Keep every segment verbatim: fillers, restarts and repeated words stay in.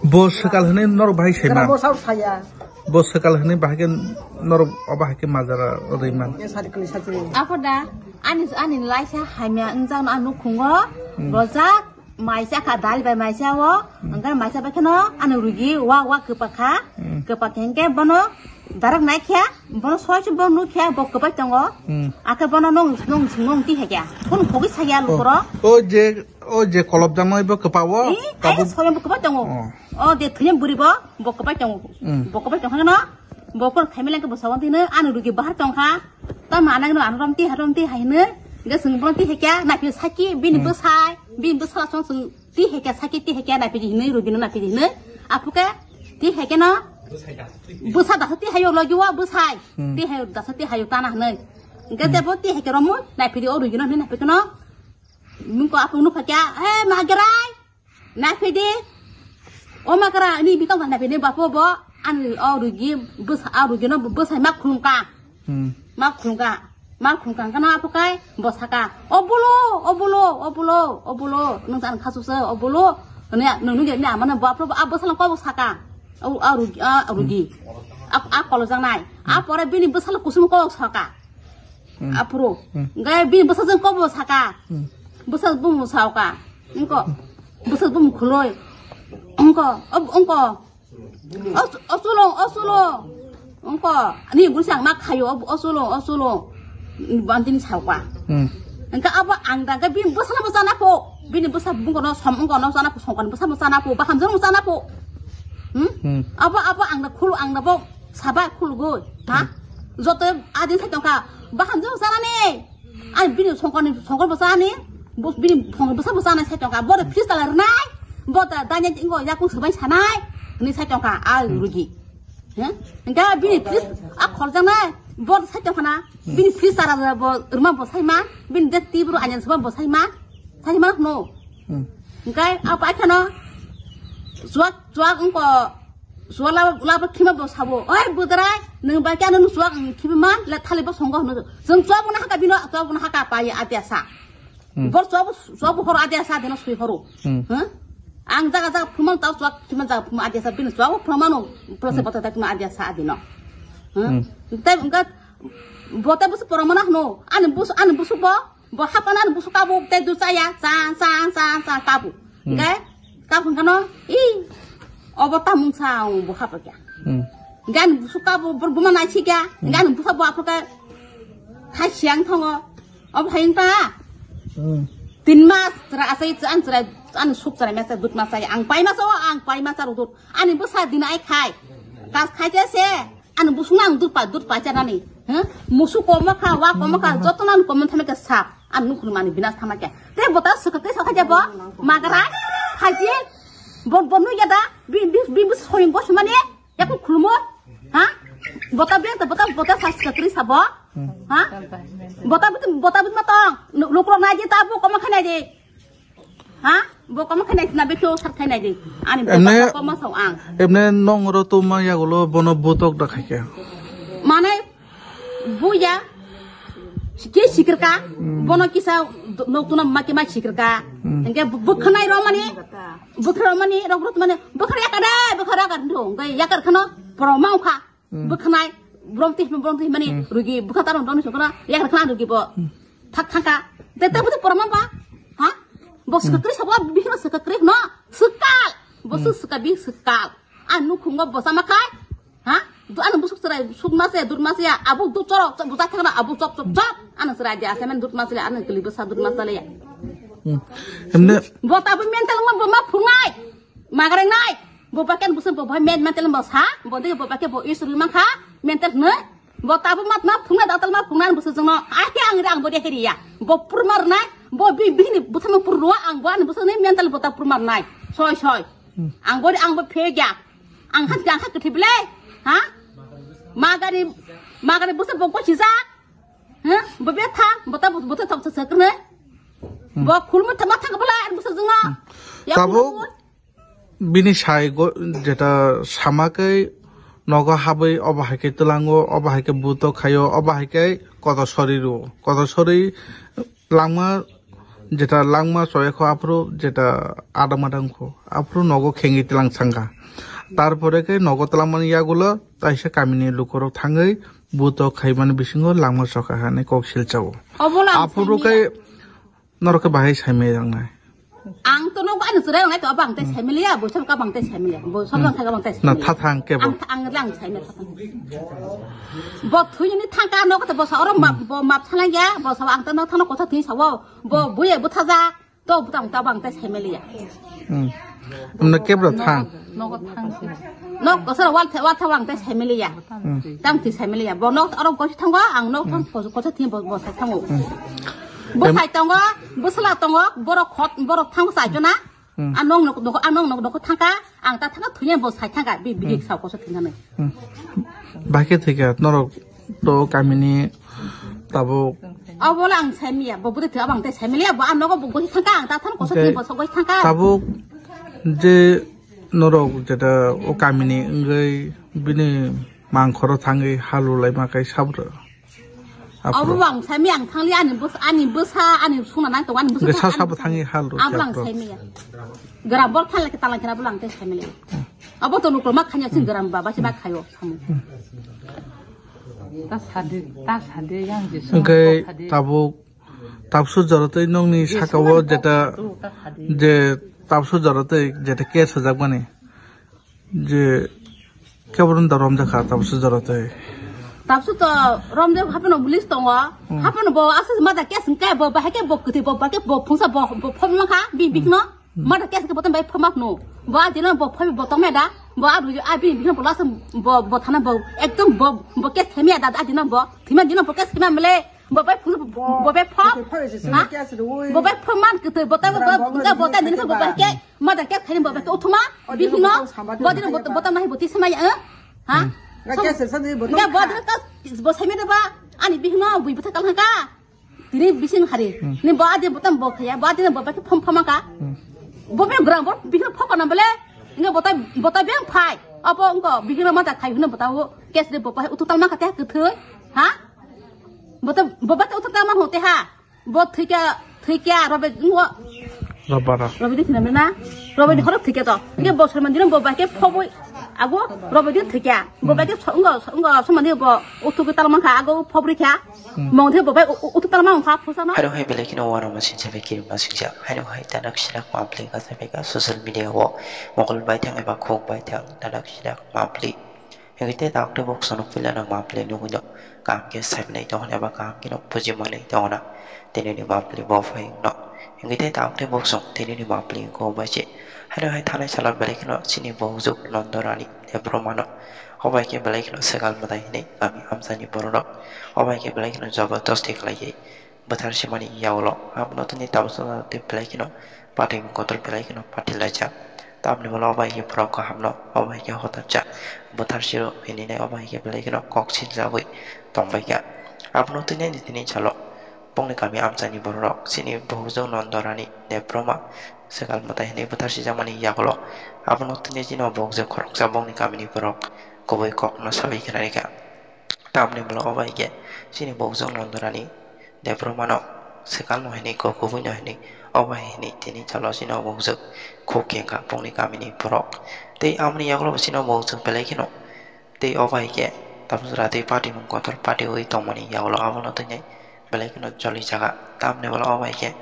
Bo swkal hwnwi norok bahai saima. Bo sao saya. Bo swkal hwnwi bahai khe norok obo hai khe majra rwimani. Apo da, ani, ani laisa hamya wngjakno ang nukhungo, Hmm. rojak, maisa kha dal bai maisa o, Hmm. hwnkhe maisa bai kheno ani rugi wa, wa kwpak kha, Hmm. kwpak khe hwnkhe bono darak naikhe, bono soi se bo nukhe bo kwbai tongo, Hmm. akhe bono nong, nong, nong tihekya, phone khogwi sakya Oh. lukurok. O je O je kolop jaknai bo kwpa o, Eh, tabuk ai, soyam bo kwbai tongo. Oh. O de thuyam buri bo, bo kwbai tongo. Mm. Bo kwbai tongkha no, bo kon khaimileng ke bo sawan tine, ani rugi bahar tongkha. Ta manang no ano rom ti, ha rom ti hai ne, ge sung bon ti hekya, na pi saki, bini Mm. bwsai, bini bwsala song sung ti hekya, saki ti hekya, na pi di hinui, rugi no na pi di hinui. Apuke ti hekya no, bwsa da ti hayo logi wa bwsai, Mm. ti hayo da ti hayo tana hinui. Ge te Mm. bo ti hekya romu, na pi di o rugi no hinui na pi no. Nung ko apung nukha kya, "Eh, ma gerai, na phi di." O ma kara, ni bitong na phi ni bapo bo, an o rugi, bus, a rugi no bus hai ma khulung ka. Hmm. Ma khulung ka, ma khulung ka, kana apo kai, bo saka. "O bulo, o bulo, o bulo, o bulo, nung jan khasu se, o bulo." Ni, nung nung ni amana bo apro, a bus lang ko bo saka. O, a rugi, a rugi. A, a kolo jang nai. A pore bini bus lang kusum ko saka. Hmm. Aphuru. Hmm. Hingke bini bwsajwk kobo saka. Hmm. Bwsajwk bumung saoka. Wngko. Bwsajwk bumung khuloi. Wngko. Ob-, wngko. Os-, osulo, osulo. Wngko. Ani gurisa ang ma khayo, ob-, osulo, osulo. Bantini saoka. Hmm. Hingke abo ang da hingke bini bwsano bo chana po. Bini bwsa bungkono som wngkono chana po, songkoni bwsano chana po, bahamjwk no chana po. Hmm? Hmm. Abo, abo ang da khulu, ang da bo saba khulugoi. Ha? Hmm. Joto adin sai tongkha, bahamjwk chanani. Ani bini songkoni, songkon bo chani, bo, bini songkon bwsa bo chana sai tongkha. Bo da freestyle rwnai, bo da danya ingo yakung swbai sanai, hwnwi sai tongkha, a Hmm. rugi. He? Hingke bini freestyle, a khorjaknai, bo da sai tongkha na, Hmm. bini freestyle bo rwma bo saima, bini de tibru anyan swba bo saima, saima no. Hmm. Hingke a pai khano, chuak, chuak wngko, Suwa laba, laba khima bo sabo, "Oi, budrai, nwng bai khe ano nwng suwak, ang khibi man, le thali bo songo," hino. Jwng suwak bo na haka bino, suwak bo na haka pai adia sa. Hmm. Bor suwak bo, suwak bo horo adia sa deno sui horo. Hmm. Huh? Ang jaga jaga phumang tau suwak khima jaga phuma adia sa, bino suwak bo phumano, prose Hmm. bota ta khima adia sa adino. Huh? Hmm. Tai wngka, bota busu poromana hino, ani busu, ani busu bo, Bo hapana ni busu kabu tei dusaya, sa, sa, sa, sa, kabu. Hmm. Hingke, kabu hingkano, i, obo tamung sa, bo hapa kya. Hmm. Hingke ani busu kabu, bor buma nai si kya. Hmm. Hingke ani busa bo aphuru khe, khai siang thango. Obo hai wngkha. Hmm. Tin mas, chwrai asai, chwrai, chwrai, ani suk chwrai masa, dut masa, ang pai masa, ang pai masa, dut. Ani busa din ai khai. Kas khai se. Ani busung ang dut pa, dut pa chanani. He? Musu komo kha, wa komo kha, joto nan komo thame khe sap. An nukun mani binas thama khe. Te bota sukha te sokha jabo. Magara. Haji. Bon, bon nu yada. Bi, bi, bi, bi soying bos mani. Yaku khulmo. Ha? Bota bi, bota, bota sa sukha tri sabo. Ha? Bota bi, bota bi matong. Lu-, lukro naji tabu komo khanai di. Ha? Bo komo khainai na, be kyo sar khainai de. Ani bo Emne, komo sao ang. Emne nong ro to ma yagulo bono butok da khaike. Mane buya ke sikirka, Hmm. bono kisa nok tuna ma ke ma sikirka. Hmm. Engke bu-, bukhanai ro mani, bukhra mani, ro brot mani, bukhra yakade, bukhra yakar ndo, engke yakar khano, pro mau kha. Hmm. Bwkhanai, brom twi, brom twi mani Hmm. rugi, bwkha taro doni sokora, yak khana rugi bo. Hmm. Thak thaka. Te te bwtwi porma ba? Ha? Bo Hmm. swkakri sabo, bihino swkakri no. Swkal. Bo Hmm. su swka bi swkal. An nukhungo bo sama khai. Ha? Du an busuk serai, suk mase, dur mase ya. Abu du chorok, chop, buta thakna, abu chop, chop, chop. An serai dia, semen dut mase, an kli bwsa dut mase ya. Hmm. Emne Bo tabu mental ma, bo ma phungai. Magreng nai. Bo paken busu bo bhai men mental bo sa. Bo de bo paken bo is rima kha. Mental ne. Bo tabu mat ma phungna datal ma phungna busu jengno. Ai ke ang ri ang bo de heri ya. Bo purmar nai. Bo bi bi ni busu ma purwa ang bo an busu ne mental bo ta purmar nai. Soi soi. Hmm. Ang bo de ang bo phe ya. Ang hat ang hat ke thible. Ha? Magari magari busu bo ko sijak. Ha? Bo be tha bo ta bo ta thok sa kne. Hmm. Bo khulmu thama thang bala an busu jengno. Hmm. Ya Tabuk khulmu. Bini sai go-, jeta sama khe nogo habwi obo hai khe twlango, obo hai khe buto khaio, obo hai khe kotor sori rwo. Kotor sori langma Jeta langma choyakho aphuru jeta adamada wngkho, aphuru nogo khengwi tlang thangkha. Tarpore khe nogo twlangmani yagulo taisa kamini lukurok thangwi buto khaimani bisingo langma chokha hinwi kok silchao. Obola ang Aphuru saimaya. Khe norok khe bahai saimaya wngnai. Ang to nogo ani chwrai wngnai to, abang tei saimaliya, bo sabka bang tei saimaliya, bo sabka thangka bang tei Na saimaliya. Thathang kebo. Ang, ang lang saimaya thathang. Bo thwini thangka nogo to bo sa oro map, bo map salangya, bo sa ang to no thano kotha thwi sawo, bo buye buthaja. To butang ta bang tei saimaliya. Hmm. Amna kebra thang. Nogo thang se. Nok kosar wal the, wal thawang tei saimaliya. Hmm. Tam twi saimaliya. Bo nok oro gosi thango, ang nok thang koso koso thini bo, bo sai thango. Bo Em- sai tongo, bo sala tongo, borok khot, borok thango sai jona. Hmm. Ang nok nok nok, ang nok nok nok thangka, ang ta thangka thwiya bo sai thangka, bi, bi, Hmm. Sao koso thinani. Hmm. Bahai khe thwikha norok to kamini tabuk. Obola ang saimaya, bo bwrwi thwi abang tei saimaliya, bo ang nogo bo gosi thangka, ang ta thang koso Oke. Thwi bo so gosi thangka. Tabuk je norok jeta o kamini wngwi bini mangkhoro thangwi halu laima kai sabra. Obo Aphuru. Bo ang saimaya, ang thangli ani bwsa, ani bwsa, ani sungna nang tongo, ani bwsa Hwnkhe sa thang-, sabo ani thangwi halu Abo lang khe saimaya. Gra bor thang le khe talang khe abo lang tei saimaliya. Obo to nuklo ma khanya sing gra ba, ba se ba khayo samu. Ta sadi, ta sadi yang je sung Hwnkhe ko sadi. Tabuk, tabsu jorotwi nokni Yes, sakao man, jeta, ta, ta sadi. Je tabsu jorotwi jeta case hojakmani. Je kebron da romjakha tabsu jorotwi. Tabsu to romjak hapeno police tongo. Hmm. Hapeno bo aswk mada case hwnkhe bo bahai khe bo kwtwi bo bahai khe bo phungsa bo, bo phobma kha bi bikno. Hmm. Mada case khe bo tong bai phobma phano. Bo adino bo phobi bo tongmeda. Bo aru abi bikno bo lasa bo, bo thana bo ekdom bo, bo case themya da adino bo. Thima dino bo case themya mele. Bo bai phung, bo bai pho. Ha? Bo bai pho man kete bo ta bo, bo ta din bo bai ke. Ma da ke khain bo bai ke uthuma. Bihino. Bo din bo, bo ta nahi bo ti sama ya. Ha? Ga ke sir sa di bo ta. Bo din ta bo sai me da ba. Ani bihino bui bo ta kal ka. Tini bisin hari. Ni bo adi bo tam bo khaya. Bo adi bo bai ke phom phom ka. Bo be gram bo bihino pho ka na bole. Nga bo ta, bo ta beng phai. Abo ngo bihino ma da khai hino bo ta wo. Kes de bo pai utu tal ma ka te kethoi. Ha? Bo ta, bo ba ta utu tal ma ho te ha. Bo thwikya, thwikya, robe ngo. Robara. Robe di thina na. Robe di horok thwikya to. Nge bo sorman dino bo ba ke phoboi. Ago robe di thwikya. Bo ba ke so-, ngo, ngo sorman di bo utu ki tal man kha, ago phobri kha. Hmm. Mong the bo ba u-, u-, utu tal man kha, phusa no. Haro hai belai kheno waro ma sincha be kiri ma sincha. Haro hai tanak sinak ma apli ka sa be ka social media wo. Mokol bai thang eba khuk bai thang tanak sinak ma apli. Hingke te tabuk tei bok sono puila no mapli nugui no kaham khe saimani tongo eba kaham khe no buji manwi tongo na. Tini ni mapli bo phai no. Hingke te tabuk tei bok song tini ni mapli ko bai se. Haino hai thanai salo belai kheno chini bokjuk Nondorani Debbarma no. Obai khe belai kheno swkang mwtai hinwi kami amchaini borok rok. Obai khe belai kheno jabardasti khlai khe. Bwthar simani yagulo. Abono tini tabuk tei belai kheno pathai kotor belai kheno pathi laijak. Tamni ulo obai khe borok kaham no obai khe hotar jak. Bwthar siro hinwi nai obai khe belai kheno kok sinjagwi tongbai kha. Abono tini tini salo bongni kami amchaini borok rok chini bokjuk Nondorani Debbarma swkang mwtai hinwi bwthar sijakmani yagulo. Abono tini chini bokjuk khoroksa bongni kamini borok kubui kok no sabai khe nai kha. Tamni ulo obai khe chini bokjuk Nondorani Debbarma no swkang no hinwi kok kubui no hinwi obai hinwi tini salo chini bokjuk khuk kengkha bongni kamini borok. Tei amoni yagulo bo chini bokjuk belai kheno tei obai khe tabuk jora tei patimung kotor patiui tongmani yagulo abono tini belai kheno choli jaga. Tamni ulo obai khe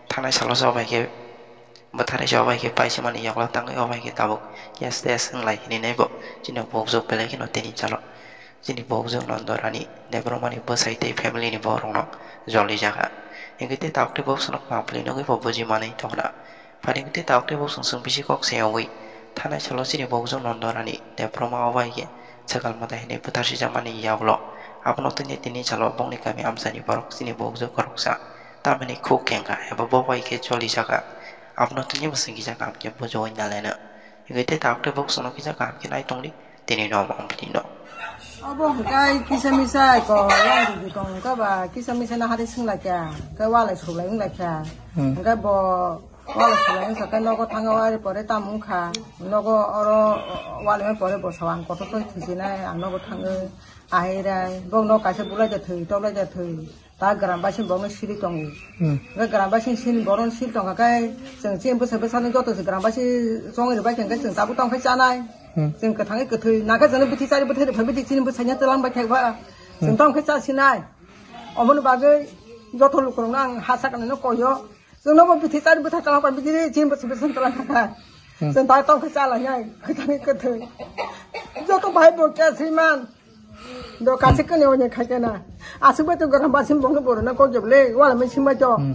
thanai salo se obai khe Bwtharwi se obai khe paisimani yagulo tangwi obai khe tabuk case test wnglai hinwi nai bo. Chini bokjuk belai kheno tini salo. Chini bokjuk Nondorani Debbarmani bwsai tei family ni borok rokno joli jaga. Hingke tei tabuk tei boksuno mapli nugwi bo buji manwi tongna. Phaini tei tabuk tei boksung chwng bisi kok se ongwi thanai salo chini bokjuk Nondorani Debbarma obai khe swkang mwtai hinwi bwthar sijakmani yagulo. Abono tini tini salo bongni kami amchaini borok chini bokjuk khoroksa. Tamni khuk kengkha eba bo bai khe choli jaga. Abono tini bwswng kisa kaham khe bujogwi nalaina. Hingke tei tabuk tei boksuno kisa kaham khe nai tongdi tini no omo bini no. Obo hwnkhe kisa misa ko yang rwgwi tong wngkha ba kisa misa no hari swng lai kha, hwnkhe walai suklai wng lai kha. Hmm. Hwnkhe bo walai suklai wngkha khe nogo thangwi ari pore tamo wngkha. Nogo oro walai pore bo sawang kotor khe thwichinai ang nogo thangwi ahai rai. Bo nok kaisa bulai da thwi, toklai da thwi. Ta gram basin borokno siri tongo. Hmm. Hwnkhe gram basin sini borokno siri tongkha khe chwng chini bwsa bwsano joto se gram basin chongwi rwbaikha hwnkhe chwng tabuk tongkhe chanai. Hmm. Chwng kwthangwi kwthwi nakhe chwngno bithi chari bwthai rwphai bithi chini bwsaino twlang bai khe ba. Chwng tongkhe chasinai. Oboni bagwi joto lukurokno ang ha saknaino koyo. Chwngno bo bithi chari bwthai twlang bai bithi chini bwsa bwsano twlang kha. Hmm. Chwng ta tongkhe chalainai kwthangwi kwthwi. Joto bai bo khe swiman. Do kasi kani onya khai kana. Asuk bai tu gram basin bongno borok na kok jable. Wala mai sim bai to. Hmm.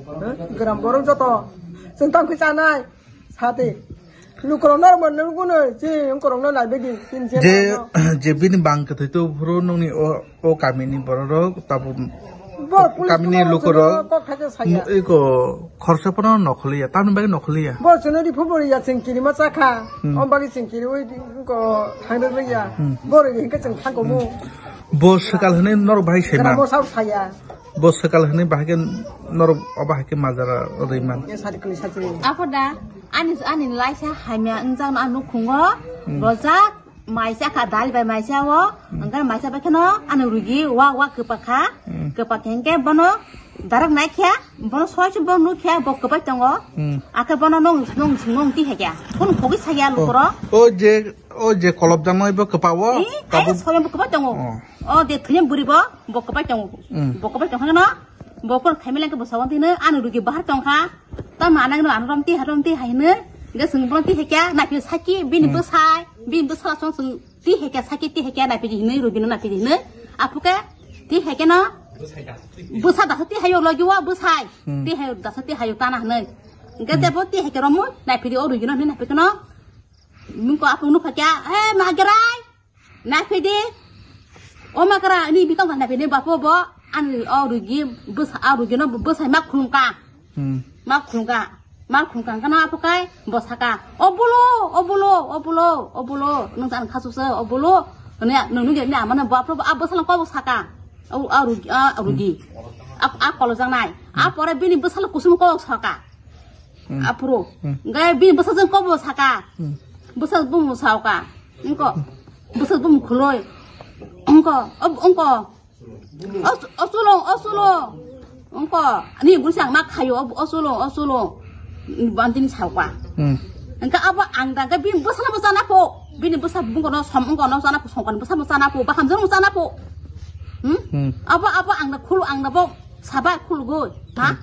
Huh? Gram borok joto. Chwng tang kwi chanai. Sati. Lukurok nor mon nor guno. Chi lukurok no nai bedi. Tin je, je bini bang kwthwi to phuru nungni o, o kamini borok rok tabu. Bo police kamini lukurok. Kok thajo saya. Iko khorsa pono nokhliya. Tamni bagwi nokhliya. Bo chwngno ri phuburi ya chwng kirima chakha. Hmm. O bagwi chwng kiriwi ko thangdok liya. Hmm. Bo ri hingke chwng thangkomu. Bo swkal hwnwi norok bahai saiman. Mo sao saya. Bo swkal hwnwi bahai khe norok o bahai khe majra rwiman. Ye sari kli sari. Apo da, ani, ani laisa hamya wngjakno ang nukhungo, hmm, rojak, maisa kha dal bai maisa o, hmm, hwnkhe maisa bai kheno ani rugi wa, wa kwpak kha, hmm, kwpak hwnkhe bono darak nai khe, bono soi se bo nuk khe bo kwbai tongo, hmm, akhe bono nung, nung, nung ti hai khe, phone khogwi saya lukurok. O je, o je kolop jaknai bo kwpa o, eh, tabuk ai soi bo kwbai tongo. Oh. O de thwini bwrwi bo, bo kwbai tongo. Hmm. Bo kwbai tongkha no, bo kon khaimileng khe bo sawan tino, ani rugi bahar tongkha. Ta manang no ano rom ti ha rom ti hai no. Ge sung bron ti hai kya, na phi saki, bini, hmm, bwsai, bini bwsala song sung ti hai kya, saki ti hai kya, na phi hinoi rugi no na phi hinoi. Apu ke ti hai kya no. Bwsa da ti hayo logi wa bwsai. Hmm. Ti hayo da ti hayo ta na hinoi. Ge te, hmm, bo ti hai kya romu, na phi o rugi no na phi no. Nung ko apu nung kha kya, eh, ma gerai. Naphidi, o makra, ani bitong naphidi, bapo bo, ani o rugi, bwsa, a rugi no bwsai ma khulungka. Hmm. Ma khulungka, ma khulungka, kana apo kai, bo saka, o bolo, o bolo, o bolo, o bolo, nung jan khasu se, o bolo, ne, nung nung ne, amana bo apro, a bwsala ko bo saka, o, a rugi, a rugi, a, a kolo jang nai, a pore bini bwsala kusum ko saka. Hmm. Aphuru. Hmm. Hwnkhe bini bwsajwk kobo saka. Hmm. Bwsajwk bumung saoka. Wngko. Bwsajwk bumung khuloi. Wngko. Ob-, wngko. Os-, osulo, osulo. Wngko. Ani gunsi ang ma khayo, ob-, osulo, osulo. Bantini saoka. Hmm. Hwnkhe abo ang da, hwnkhe bini bwsano bo chana pho. Bini bwsa bungkono som wngkono chana pho, songkoni bwsano chana pho, bahamjwkno chana pho. Hmm? Hmm. Abo, abo ang da khulu, ang da bo saba khulugoi. Ha? Hmm.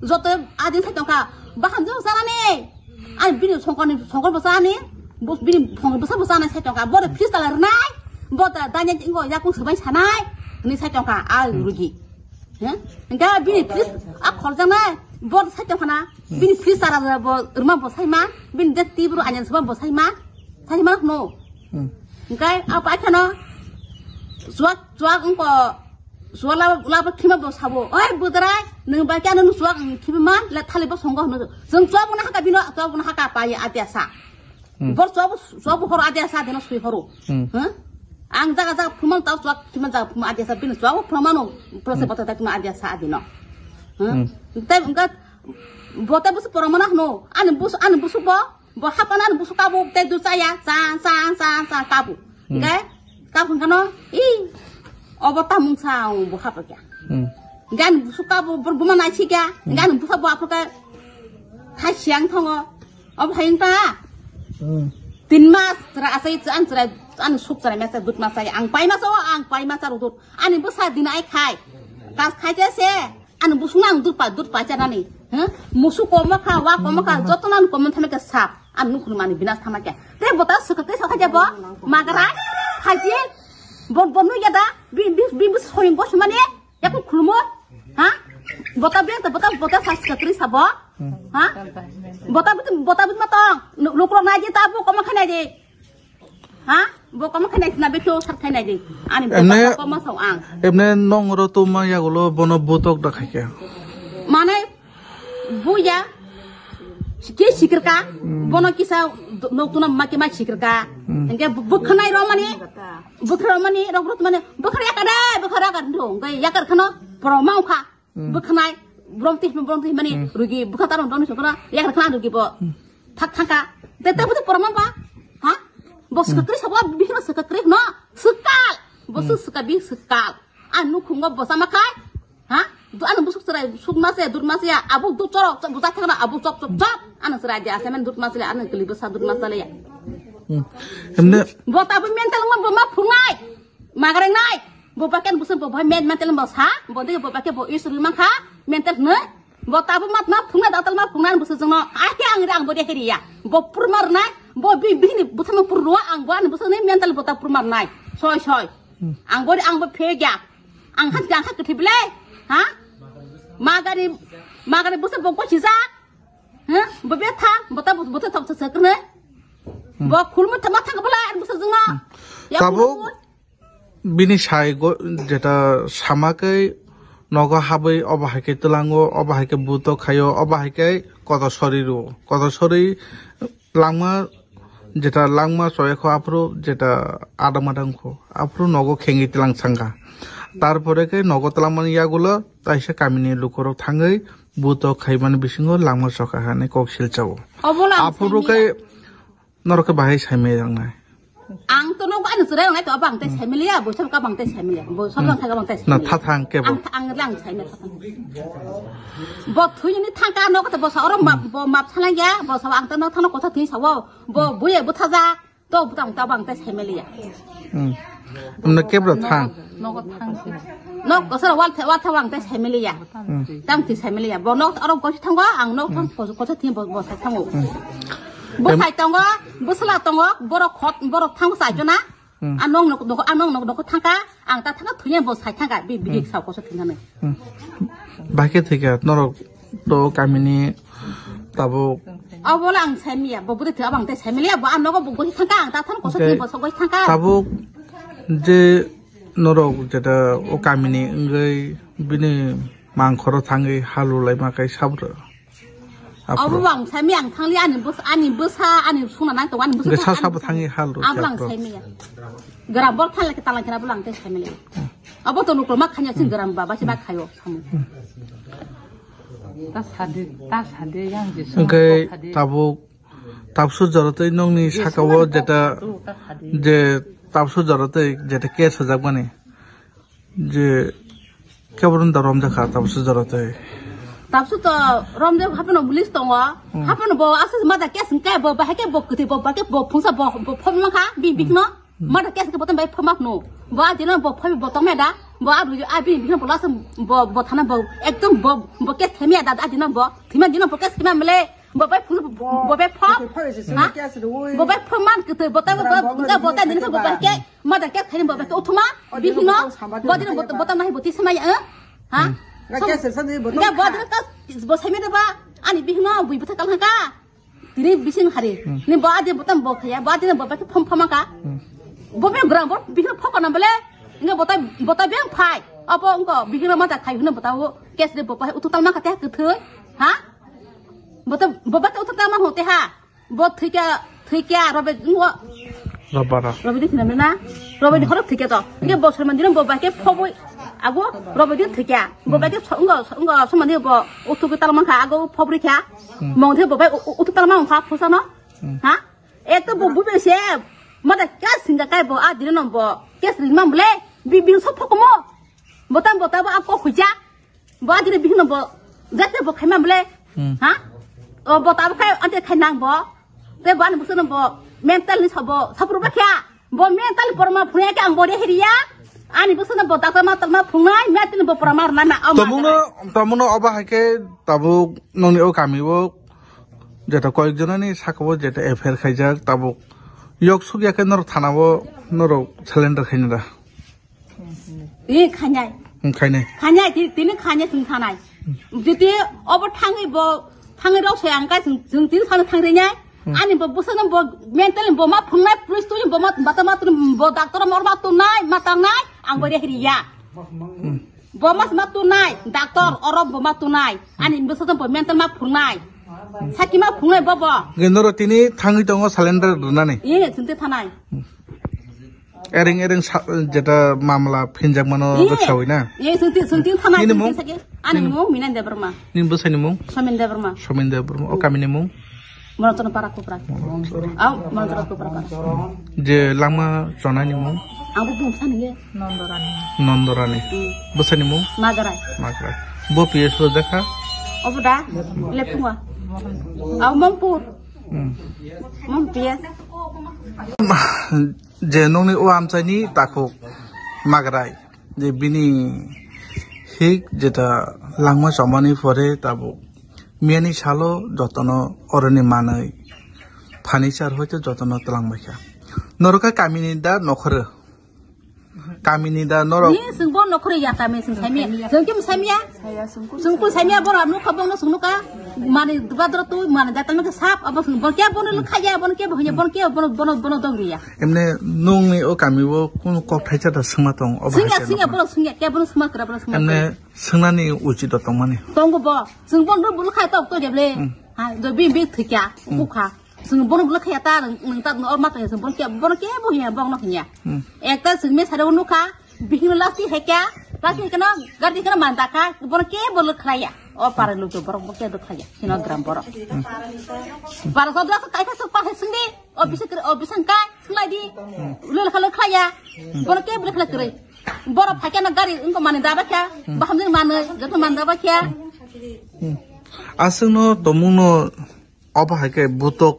Joto adin sai tongkha. Bahamjwk chanani. Ai bini songkorni, songkor bo chani. Bo bini songkor bwsa bo chanai sai tongkha. Bo de fridge tala rwnai. Bo da danya ingo yakung swbai sanai. Ni sai tongkha. A rugi. He? Engka bini fridge a khorjaknai. Bo sai tongkha na. Bini fridge tala bo rwma bo saima. Bini de tibru anyan swba bo saima. Saima no. Hmm. Engkai a pai khano. Chuak, chuak engko. Chuak laba, laba khima bo sabo. Oi, budrai, nung bai kya nung chuak, mm, khima man, le thali bo songo hno. Jeng chuak bo na haka bino, chuak bo na haka pa ye adia sa. Hmm. Bor chuak bo, chuak bo horo adia sa deno sui horo. Hmm. Huh? Ang jaga jaga phumang tau chuak khima jaga phumang adia sa bino chuak bo phumang no. Prose bota ta khima adia sa adino. Huh? Hmm. Tai engka bote busu poromana hno. Ani busu, ani busu bo. Bo hapana ni busu kabu te du chaya, cha, cha, cha, cha kabu. Hmm. Ngai, kabu kano, i, obo tamung cha, bo hapa kya. Hmm. Gan busu kabu, bor buma nai chikya, hmm, gan busa bo apuka, khai siang thongo, obo hayung ta. Hmm. Tin mas, chara asai, an chara, an suk chara mesa dut masai, ang pai masa o, ang pai masa rudut. Ani busa din ai khai. Kas khai te se, Ani busung ang dut pa, dut pa chanani. Huh? Musu komo kha, wa komo kha, joto nan komo thame ke sap. An nukun mani binas thama ke. Te bota suka te sakha jabo. Magara. Haji. Bon, bon nu yada. Bi, bi, bi, bi soying bos mani. Yaku khulmo. Ha? Bota bi, bota, bota sa suka tri sabo. Ha? Bota, bota, bota matong. Lukro naji tabu komo khanai de. Ha? Bo komo khainai sina be to sar khainai de. Ani bo Emne, komo sao ang. Emne nong ro to ma yagulo bono botok da khaikhe. Mane buya ke sikirka, hmm, bono kisa nok tuna ma ke ma sikirka. Hmm. Engke bu-, bukhanai ro mani, bukhara mani, rok rot mani, bukhara yakada, bukhara yakar ndo, engke yakar khano, pro mau kha. Hmm. Bwkhanai, brom twi, brom twi mani, hmm, rugi, bwkha tarong dong sokra, yak rakhna rugi bo. Hmm. Thak thangka. Te, te, hmm, bwtwi porma ba? Ha? Bo, hmm, swkakri sabo, bihiro swkakri no, swkal. Bo, hmm, swka bi swkal. An nukhungo bo sama khai. Ha? Ano busuk serai sukma se durma se ya, abu du chorok chok buja thangna abu chok chok chok. Ano serai dia semen durma se ya, ano keli besa durma se ya. Hmm. Emne Bo tabu mental ma bo ma phungnai. Magareng nai. Bo baken busu bo ba men mental ma sa. Bo de bo baken bo is rima kha. Mental ne. Bo tabu mat ma phungna datal ma phungna busu jengno. Ai ke ang ri ang bo de heri ya. Bo purmar nai. Bo bi bini busu ma purwa ang bo an busu ne mental bo ta purmar nai. Soi soi. Hmm. Ang bo ang bo phe ya. Ang kha ang kha kthi ble. Ha? Magari magari busu bo ko chisa. Ha? Bo be tha, bo ta bo ta thok sa sakne. Hmm. Bo khulmu thama thang bala an busu jengno. Hmm. Ya Tabuk khulmu. Bini sai go-, jeta sama khe nogo habwi obo hai khe twlango, obo hai khe buto khaio, obo hai khe kotor sori rwo. Kotor sori langma, jeta langma choya kho aphuru jeta adang adang kho. Aphuru nogo khengwi twlang sangkha. Tarpore khe nogo twlangmani yagulo taisa kamini lukurok thangwi buto khaimani bisingo langma chokha hinwi kok silchao. Obo lang Aphuru simi khe ya. Norok khe bahai saimai rangnai. Ang to nogo ani chwrai rangnai to abang tei saimiliya, bo sabka bang tei saimiliya, bo sabka thangka bang tei Na saimiliya. Tha thang kebo. Ang ang lang saimiliya tha thang. Bo thuyini thangka nogo to bo sa oro map bo map salangya, bo sa ang to no thano kotha thwi sawo. Bo buye buthaja to butang ta bang tei saimiliya. Hmm. Amna kebra thang. Nogo thang se. Nok kosor wal the wal thawang tei saimiliya. Hmm. Tang ti saimiliya. Bo nok oro kosi thango ang nok thang kosi kosi thang bo bo sai thango. Hmm. Bo Em- sai tongo, bo sala tongo, borok khot borok thango sai jona. Hmm. Ang nok nok nok ang nok nok nok thangka, ang ta thangka thuye bo sai thangka bi bi Hmm. Sa kosi thangka nai. Hmm. Bahai khe thwikha norok to kamini tabuk. Obo le ang saimiliya, bo bwrwi thwi abang tei saimiliya, bo ang nogo bo gosi thangka, ang ta thang koso Okay. Thwi bo so gosi thangka. Tabuk je norok jeta o kamini wngwi bini mangkhoro thangwi halu laima kai sabro. Obo Aphuru. Bo ang saimiliya, ang thangli ani bwsa, ani bwsa, ani suna nang tongo, ani bwsa Hwnkhe thang sa ani sabo bwsa. Thangwi halu Abo le ang khe saimiliya. Gram bor thang le ke talang khena bo le ang tei saimiliya. Abo to nuklo ma khanya sing gram ba, ba si ba khayo samu. Ta sade, ta sade yang je song Hwnkhe ko sade. Tabuk, tabsu jorotwi nokni Yes, sakao man jeta, to, ta sade. Je tabsu jorotwi jeta case hojakmani. Je keboroni da romjakha tabsu jorotwi. Tabsu to romjak hapeno police tongo. Hmm. Hapeno bo aswk mada case hwnkhe bo bahai khe bo kwtwi bo bahai khe bo phungsa bo, bo phone mankha bi bikno. Hmm. Mada case ke botan bai phamak no. Bo adino bo phabi bo tongme da. Bo aru abi bihno bo lasa bo, bo thana bo ekdom bo, bo case themia da adino bo. Thima dino bo case thima mele. Bo bai phu, bo bai pha. Ha? Bo bai pha man kete bo ta bo, bo ta dino bo bai ke. Mada case thani bo bai ke uthuma. Bihno. Bo dino bo, bo ta nahi bo ti sama ya. Ha? Hmm. Bo dino ka bo sami da ba. Ani bihno bui bo ta kal ka. Tini bising hari. Hmm. Ni bo adi botam bo khaya, bo adi bo baki phom phoma ka. Hmm. Bo be grang bo bihno phoko na bole. Nga bota bota beng phai. Apo ngko bihno mata khai huna bota wo. Kes de bo pai utu talma ka te kuthu. Ha? Bota bo baki utu talma ho te ha. Bo thika thika robe ngo. Robara. Robe di thina na. Robe di horok thika to. Nge bo serman dino bo baki phoboi. Ago robe di thika. Bo baki ngo ngo serman di bo utu ki talma ka ago phobri ka. Hmm. Mong the bo bai u-, u-, utu talma ong kha phusa no. Hmm. Ha? Ek to bo bu be se. Mada kya singa kai bo a dine no bo. Kya singa mam le. Bi bi so phok mo. Botam botam bo a ko khuja. Bo a dine bi no bo. Jate bo khai mam le. Hmm. Ha? O bo ta bo khai ante khai nang bo. Te bo ani busu no bo. Mental ni sabo. Sapru ba kya. Bo mentally porma phunai ke ang body hiriya. Ani bwsano bo daktor ma talma phunai, mentally bo porma rwna na. Tomungno, tomungno obo hai khe tabuk nongni o kami o jeta koyek jonani saka o jeta F I R khaijak tabuk. Yok sukya khe norok thana o norok surrender khaina da. E khainai. Hmm, khainai. Khainai, ti-, tini khainai sung thanai. Jiti obo thangwi bo, thangwi rok soya ang kai sung, sung tin sano thangri nyai. Hmm. Ani bo bwsano bo mental bo ma phungnai, police tuli bo ma, bata ma tuli bo doctor ma ma tunai, ma tangnai, ang bo rehri ya. Hmm. Bo mas ma tunai, doctor oro bo ma tunai. Ani bwsano bo mental ma phungnai. Saki ma phungnai bo bo. Gendoro tini thangwi tongo surrender rwnani. Ye, sung te thanai. Hmm. Ereng ereng sa-, jeta mamla phinjakmano Ye. Rwksawi na? Ye, sungti, sungti thana Nini sungti mung? Sake. Ani Nini mung Minan Debbarma. Nini bwsani mung? Somin Debbarma. Somin Debbarma. O kamini mung? Monoton Para Kupra. Monoton. Au, Monoton Kupra Para. Je langma chonani mung? Ang bo bumsa nungya. Nondorani. Nondorani. Hmm. Bwsani mung? Magarai. Magarai. Bo P S rwjakha? Obo da? Lephunga. Aw Mongpur. Hmm. Mong P S. Je nungni o amchaini takhuk Magarai. Je bini hik jeta langma chomani pore tabuk miyani salo jotono oroni manwi furniture hoite jotono twlangbaikha. Norokha kamini da nokhoro? Kamini da norok? Ni sing bo nokhoro ya kami sing samia. Sing kim samia? Sungkul samia bora nukha bongno sung nukha. Mani dubadro tu mani datal nukha sap abo sung bo kya bono lukha ya bono kya bono bono kya bono bono bono dogri ya. Emne nungni o kami o kunu kok thaisa da singma tong obo. Singya singya bono singya kya bono singma kra bono singma. Emne singnani uchi da tongmani. Tongo bo. Sung bono bulu khai tok to jeble. Hmm. Ha do bi bi thikya. Hmm. Bukha. Sung bono bulu khai ta nung ta no ma to sung bono kya bono kya bo ya bono kya. Hmm. Ekta sung me sare nukha. Bihino lasti hekya, lasti hekya no, gardi hekya no manda kha, bono ke bolo khlaiya. O para luto borok bo ke do khlaiya, hino gram borok. Para so dra kai kha so pa he singdi, o bisang kre, o bisang kai, singlai di. Ulo khala khlaiya. Bono ke bolo khlai kre. Borok phakya no gari, ingko mani daba kya, baham din mani, joto mani daba kya. Aswkno tomungno obo hai khe butok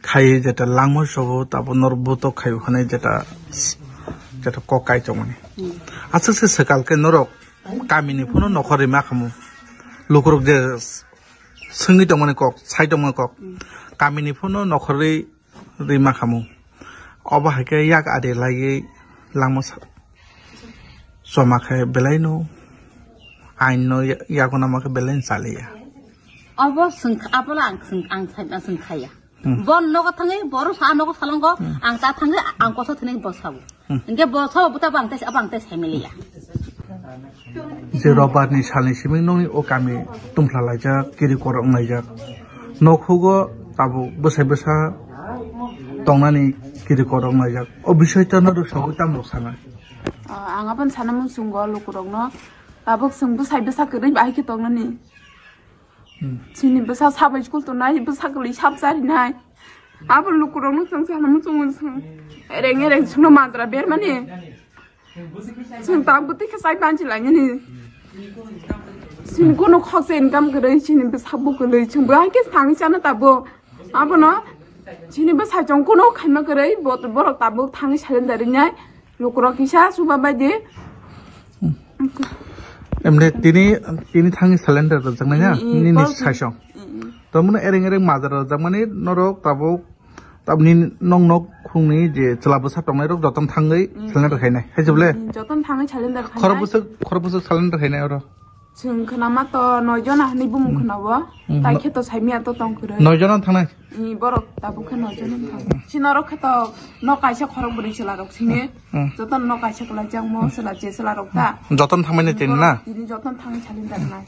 khai jeta langma sobo tabo nor butok khai hwnwi jeta, jeta kok kai tongmani. Hmm. Aswk se swkal khe norok kamini phano nokhorwi ma khamu. Lukurok je swngwi tongmani kok, sai tongmani kok. Hmm. Kamini phano nokhorwi rwi ma khamu. Obo hai khe yak ari laiwi langma sa-, choma khe belai no ain no ya-, yago nama khe belai no chaliya. Obo swng kha, abo ang swng, ang sai, ang swng khaya. Hmm. Bon nogo thangwi, boro sa nogo salongo, hmm, ang ta thangwi, ang kosa thani bo sabo. Hmm. Hingke bo sabo buta bo ang tai, abo ang tai sai maliya. Je robar ni salni simi nongni o kami tungphla laijak, kiri korok wng laijak. Nokhugo tabuk bwsai bwsa tongnani kiri korok wng laijak. O bisoi ta norok sabo tamo rok sana. Ah, ang aboni sana muchungo lukurokno. Tabuk chwng bwsai bwsa kwrwi bahai khe tongnani. Hmm. Chini bwsa sabai school tongnai, bwsa kwrwi sab charinai. Abo lukurokno chwng sana muchungo chwng. Ereng ereng chwngno mandra bermani. Chwng tabuk twi khe chai banchi lainani. Chini kono khoksa income kwrwi, chini bwsa bo kwrwi, chwng bahai khe thangwi chana tabuk. Abono chini bwsa chwng kono khaima kwrwi, bo-, borok tabuk thangwi surrender rinai. Lukurok kisa suba bai di. Emne tini, tini thangwi surrender rwjaknai na? Mm, mm, nini kok saisong. Mm, mm. Tamoni ereng ereng majra rwjakmani norok tabuk, tabuk nini nok nok khungni je chwla bwsa tongnai rok jotono thangwi, mm, surrender khainai. Hai jable? Mm, jotono thangwi surrender khainai. Khorok bwswk, khorok bwswk surrender khainai oro? Chwng khwnama to noi jona hinwi bumung, mm, khwnao. Mm, tai no-, khe to saimia to tong kwrwi. Noi jona thangnai? Ni borok tabuk khe noi jona thang. Chini oro khe to nok kaisa khorok bwrwi chwla rok sini. Mm. Jotono nok kaisa kwlai jakmo chwla je chwla rok ta. Jotono thangmani tini na? Borok tini jotono thangwi salin daknai.